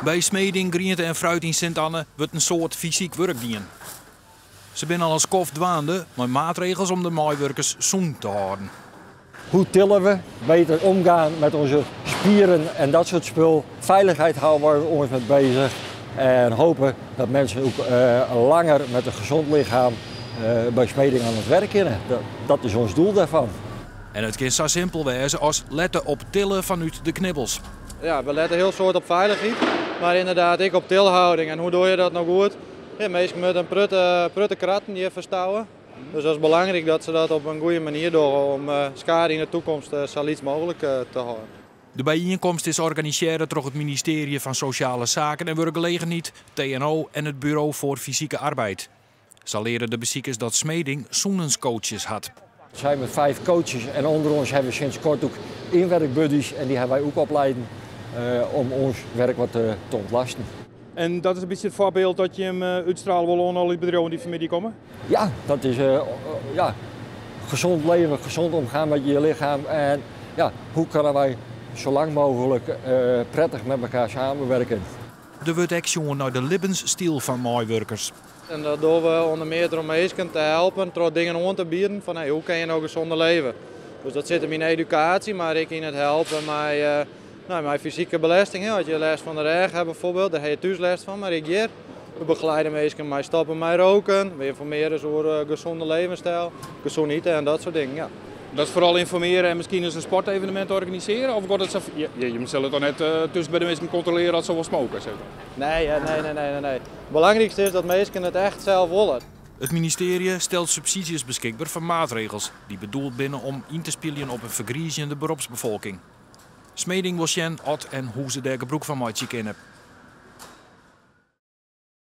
By Smeding Griente en Fruit yn Sint Anne wurdt in soad fysyk wurk dien. Se binne al in skoft dwaande mei maatregels om de meiwurkers sûn te hâlden. Hoe tillen we? Beter omgaan met onze spieren en dat soort spul. Veiligheid houden we ons mee bezig. En hopen dat mensen ook langer met een gezond lichaam bij Smeding aan het werk kunnen. Dat is ons doel daarvan. En it kin sa simpel wêze as lette op tillen fanút de knibbels. Ja, we letten hiel soad op feilichheid, mar ynderdaad ek op tilhâlding. En hoe dogge je dat no goed? Ja, minsken moatte in protte kratten hjir ferstouwe. Dus dat is belangryk dat se dat op in goede manier dogge om skade yn de takomst sa lyts mooglik te hâlden. De byienkomst is organisearre troch it ministearje fan Sosjale Saken en Wurkgelegenheid, TNO en it Buro foar Fysike Arbeid. Sa leare de besikers dat Smeding sûnenscoaches hat. We zijn met 5 coaches en onder ons hebben we sinds kort ook inwerkbuddies en die hebben wij ook opleiden om ons werk wat te ontlasten. En dat is in bytsje it foarbyld dat jim útstriele wolle oan al dy bedriuwen dy't fan 'e middei komme? Ja, dat is ja, gezond leven, gezond omgaan met je lichaam en ja, hoe kunnen wij zo lang mogelijk prettig met elkaar samenwerken. Der wurdt ek sjoen nei de libbensstyl fan meiwurkers. En dat dogge we ûnder mear troch minsken te helpen, troch dingen oan te bieden fan hey, hoe kinne je no gesûnder leve. Dus dat sit him yn edukaasje, mar ek yn it helpen no, mei fysike belêsting. As je lêst fan de rêch hawwe byfoarbyld, dêr ha je thús lêst fan, mar ek hjir. We begeleide minsken mei stoppen mei roken, we ynformearje se oer gesûnde levensstyl, gesûn ite en dat soart dingen. Ja. Dat is foaral ynformearje en miskien ris in sportevenemint organisearje? Of giet it sa? Ja, je sille toch net thús by de minsken kontrolearje oft se wol smoke, sis mar? Nee, nee, nee, nee, nee. It belangrykste is dat minsken it echt sels wolle. It ministearje stelt subsydzjes beskikber foar maatregels dy't bedoeld binne om yn te spyljen op in fergriizjende beropsbefolking. Smeding wol sjen oft en hoe't se dêr gebrûk fan meitsje kinne.